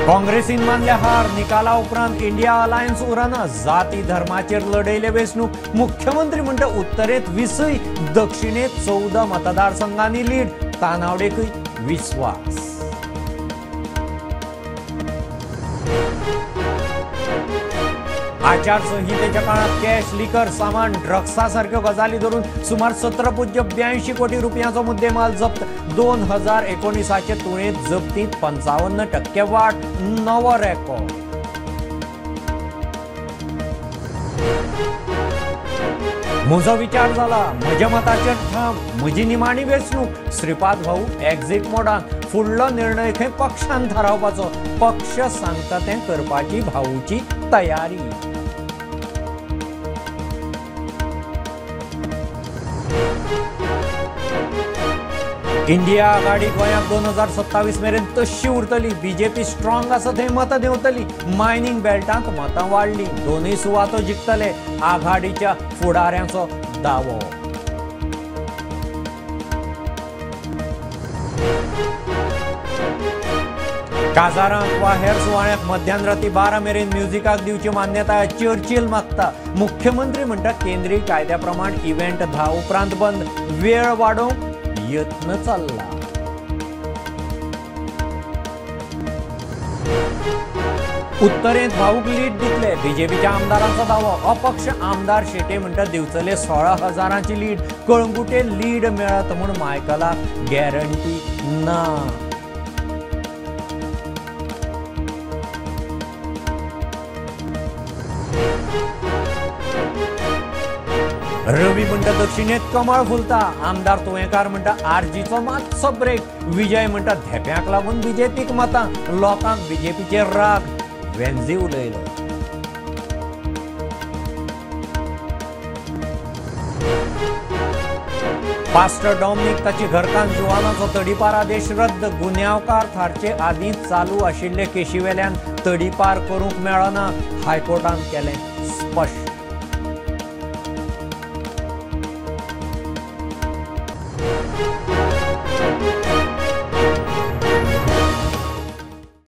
काँग्रेसीन मानल्या हार, निकाला उपरांत इंडिया अलायन्स उरना, जाती धर्माचेर लढयले वेंचणूक। मुख्यमंत्री म्हणटा उत्तरेंत 20, दक्षिणेंत 14 मतदारसंघांनी लीड, तानावडेकूय विस्वास। आचारसंहितेच्या काळात कॅश, लिकर, सामान, ड्रग्सा सारक्यो गजाली धरून सुमार 17.82 कोटी रुपयांचो मुद्देमाल जप्त। 2019चे तुळेंत जप्तींत 55% वाड, नवो रेकॉर्ड। म्हजो विचार जाला, म्हज्या मताचेर ठाम, म्हजी निमाणी वेंचणूक। श्रीपाद भाऊ एक्झिट मोडान, फुडलो निर्णय खंय पक्षान थारावपाचो, पक्ष सांगता तें करपाची भाऊची तयारी। इंडिया आघाडी गोंयांत 2027 मेरेन तशी उरतली, बीजेपी स्ट्रॉंग आसा थंय मतां देंवतली। मायनिंग बेल्टांत मतां वाडली, दोनूय सुवातो जिखतले, आघाडीच्या फुडाऱ्यांचो दावो। काजारांक वा हेर सुवाळ्यांक मध्यान राती 12 मेरेन म्युझिकाक दिवची मान्यताय चर्चिल मागता। मुख्यमंत्री म्हणटा केंद्रीय कायद्या प्रमाण इव्हेंट 10 उपरांत बंद, वेळ वाडोवंक यत्न चल्ला। उत्तरेंत भाऊक लीड दितले, बीजेपीच्या आमदारांचो दावो। अपक्ष आमदार शेटे म्हणटा दिवचले 16,000ची लीड, कळंगुटे लीड मेळत म्हूण मायकलाक गॅरंटी ना। रवी म्हणटा दक्षिणेत कमळ फुलता, आमदार तुयेंकार म्हणटा आरजीचो मातसो ब्रेक। विजय म्हणटा धेप्यांक लागून बीजेपीक मतां, लोकांक बीजेपीचेर राग, वेन्झी उलयलो। पास्टर डॉमनिक ताची घरकान्न जुवानाचो तडीपार आदेश रद्द, गुन्यांवकार थारचे आदीं चालू आशिल्ले केशीवेल्यान तडीपार करूंक मेळना, हायकोर्टान केलें स्पश्ट।